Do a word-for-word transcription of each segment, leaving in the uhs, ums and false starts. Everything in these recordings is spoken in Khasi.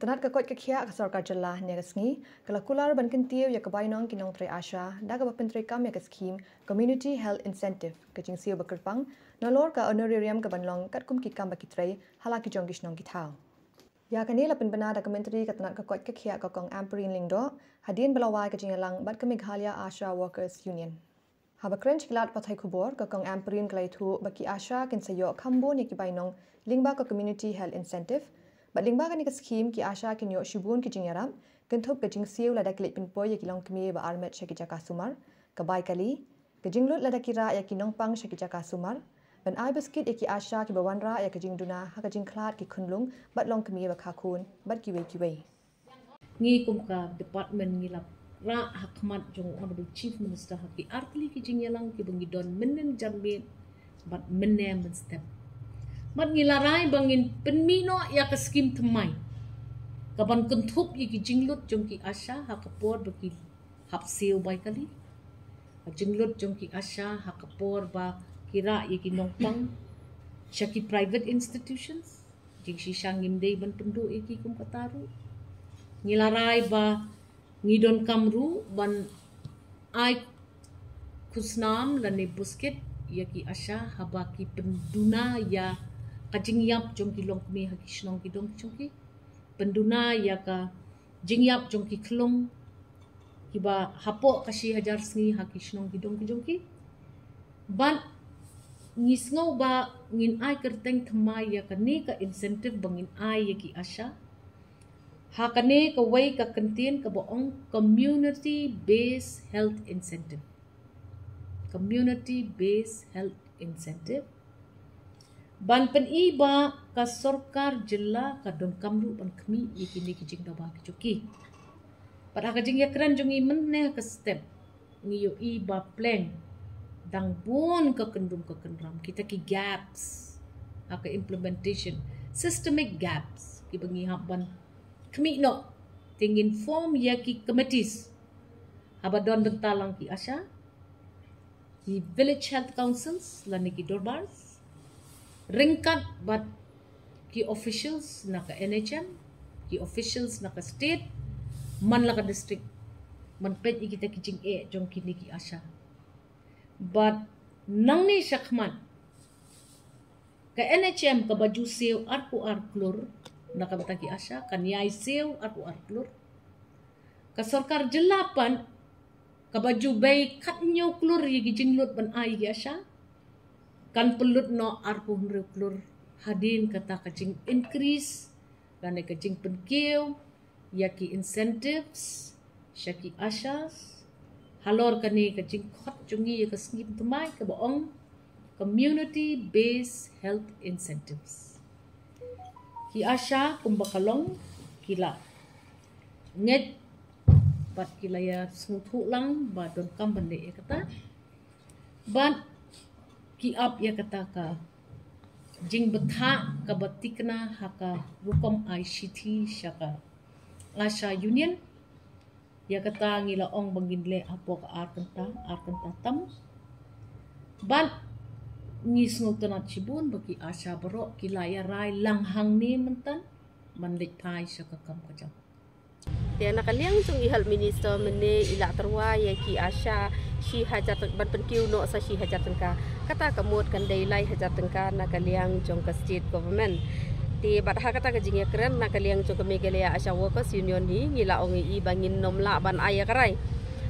Tnat ka koit ka khiah ka sorkar jylla hynne ka sngi ka la kular ban kyntiew ïa ka bainong ki nongtrei ASHA da kaba pyntreikam ïa ka skhim Community Health Incentive, ka jingsiew ba kyrpang nalor ka honorarium ka ban long katkum ki kam ba ki trei ha la ki jong ki shnong ki thaw. Ïa kane la pynbna da ka Myntri ka tnat ka koit ka khiah ka Kong Ampareen Lyngdoh hadien ba la wai ka jingïalang bad ka Meghalaya ASHA Workers Union. Haba kren sha ki lad pathai khubor, ka Kong Ampareen ka la ïathuh ba ki ASHA kin sa ïoh kham bun ïa ki bainong lyngba ka Community Health Incentive. Bad lyngba kane ka skhim ki ASHA kin ïoh shibun ki jingïarap, kynthup ka jingsiew lada ki leit pynpoi ïa ki longkmie ba armet sha ki jaka sumar, ka bai kali, ka jinglut lada ki rah ïa ki nongpang sha ki jaka sumar, ban ai biskit ïa ki ASHA kiba wanrah ïa ka jingduna ha ka jingkhlad ki khunlung bad longkmie ba kha khun bad kiwei kiwei. Ngi kum ka department ngi la rah ha khmat jong u Honorable Chief Minister ha ki artylli ki jingïalang kiba ngi don mynne janmiet bad mynne mynstep. Bad ngi la rai ba ngin pynmih noh ïa ka skhim thymmai ka ban kynthup ïa ki jinglut jong ki ASHA ha ka por ba ki hap siew bai kali, ka jinglut jong ki ASHA ha ka por ba ki rah ïa ki nongpang sha ki private institutions. Jingshisha ngim dei ban pynduh ïa ki kum kata ruh. Ngi la rai ba ngi donkam ruh ban ai khusnam lane biskit ïa ki ASHA haba ki pynduna ïa ka jingïap jong ki longkmie ha ki shnong ki dong jong ki, pynduna ïa ka jingïap jong ki khlong kiba hapoh ka shi hajar sngi ha ki shnong ki dong ki jong ki. Bad ngi sngew ba ngin ai kyrteng thymmai ïa kane ka incentive ba ngin ai ïa ki ASHA ha kane kawei ka kyntien kaba ong Community Based Health Incentive. Community Based Health Incentive. Ban pyni ba ka sorkar jylla ka donkam ruh ban khmih ïa kine ki jingdawa ki jong ki. Bad ha ka jingïakren jong ngi mynne ha ka step ngi ïohi ba pleng dang bun ka kyndrum ka kynram, kita ki gaps ha ka implementation, systemic gaps kiba ngi hap ban khmih noh. Te ngin form ïa ki committees haba don bynta lang ki ASHA, ki village health councils lane ki dorbar, ryngkat bad ki officials na ka NHM, ki officials na ka state, man la ka district, man peit ïa kita ki jingeh jong kine ki ASHA. Bad nangne shakhmat ka NHM kaba ju siew arphew ar klur na ka bynta ki ASHA, kan ïai siew arphew ar klur. Ka sorkar jylla pat kaba ju bei khathynñiew klur ïa ki jinglut ban ai ïa ki ASHA, kan pynlut noh arphew hynriew klur hadien kata ka jing increase lane ka jingpynkiew ïa ki incentives sha ki ASHAs halor kane ka jingkhot jong ngi ïa ka skhim thymmai kaba ong Community Based Health Incentives. Ki ASHA kumba ka long ki la ngeit bad ki la ïa sngewthuh lang ba donkam ban leh ïa kata. Bad ki ap ïa kata ka jingbthah kaba tikna ha ka rukom ai shithi sha ka ASHA Union. Ïa kata ngi la ong ba ngin leh hapoh ka ar kynta, ar kynta tam. Bad ngi sngewtynnat shibun ba ki ASHA baroh ki la ïa rai lang hangne mynta ban leit phai sha ka kam ka jam. Te na ka liang jong i Health Minister mynne i la tyrwa ïa ki ASHA shi hajar tyng-, ban pynkiew noh sa shi hajar tyngka. Kata ka mut kan dei lai hajar tyngka na ka liang jong ka state government. Te bad ha kata ka jingïakren na ka liang jong ka Meghalaya ASHA Workers Union hi, ngi la ong ïa i ba ngin nym lah ban ai ïa ka rai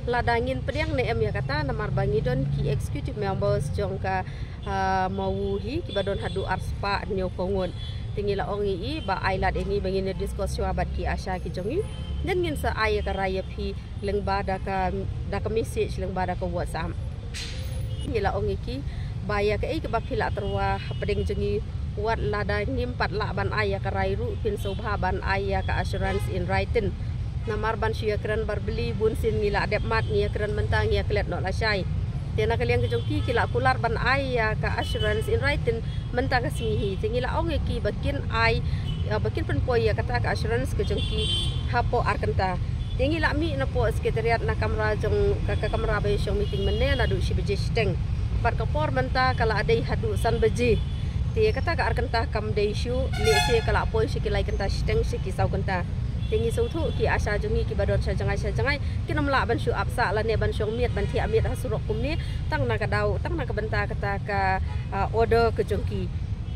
lada ngin pdiang ne em ïa kata, namar ba ngi don ki executive members jong ka, ah, MAWU hi kiba don haduh arspah hynñiew ko ngut. Te ngi la ong ïa i ba ai lad ïa ngi ba ngin ïa discuss shuwa bad ki ASHA ki jong i, then ngin sa ai ïa ka rai ïa phi lyngba da ka, da ka message lyngba da ka WhatsApp. Ngi la ong ïa ki ba ïa kaei kaba phi la tyrwa hapdeng jong ngi, wat lada ngim pat lah ban ai ïa ka rai ruh, phin sngewbha ban ai ïa ka assurance in writing. Namar ban shu ïakren barbylli, bunsien ngi la dep mat, ngi ïakren mynta, ngi ïaklet noh lashai. Te na ka liang ka jong ki, ki la kular ban ai ïa ka assurance in writing mynta ka sngi hi. Te ngi la ong ïa ki ba kin ai, eh, ba kin pynpoi ïa kata ka assurance ka jong ki hapoh ar kynta. Te ngi la mih napoh secretariat na kamra jong ka, ka kamra ba ïashong meeting mynne naduh shi baje shiteng. Bad ka por mynta ka la dei haduh san baje. Te kata ka ar kynta kam dei shuh, lehse ka la poi sha ki lai kynta shiteng, sha ki saw kynta. Te ngi sngewthuh ki ASHA jong ngi kiba don sha jngai sha jngai kin ym lah ban shu ap sah lane ban shong miet ban thiah miet ha surok kumne, tang na ka daw, tang na ka bynta kata ka, ah, order ka jong ki.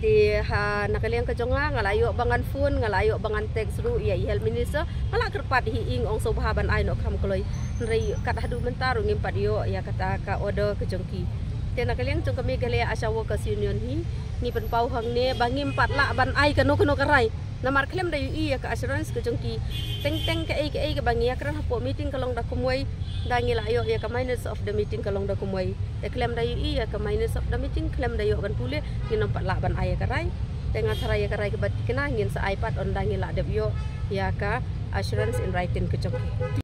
Te ha na ka liang ka jong nga, nga la ïoh ba ngan phone, nga la ïoh ba ngan text ruh ïa i Health Minister, nga la kyrpad hi ïing, ong sngewbha ban ai noh kham kloi. Hynrei kat haduh mynta ruh ngim pat ïoh ïa kata ka order ka jong ki. Te na ka liang jong ka Meghalaya ASHA Workers Union hi, ngi pynpaw hangne ba ngim pat lah ban ai kano kano ka rai. Namar khlem da ïohi ïa ka assurance ka jong ki. Teng teng kaei kaei kaba ngi ïakren hapoh meeting ka long da kumwei, da ngi la ïoh ïa ka minutes of the meeting ka long da kumwei. Te khlem da ïohi ïa ka minutes of the meeting, khlem da ïoh ban pule, ngin ym pat lah ban ai ïa ka rai. Te nga tharai ïa ka rai kaba thikna ngin sa ai pat, ynda ngi la dep ïoh ïa ka assurance in writing ka jong ki.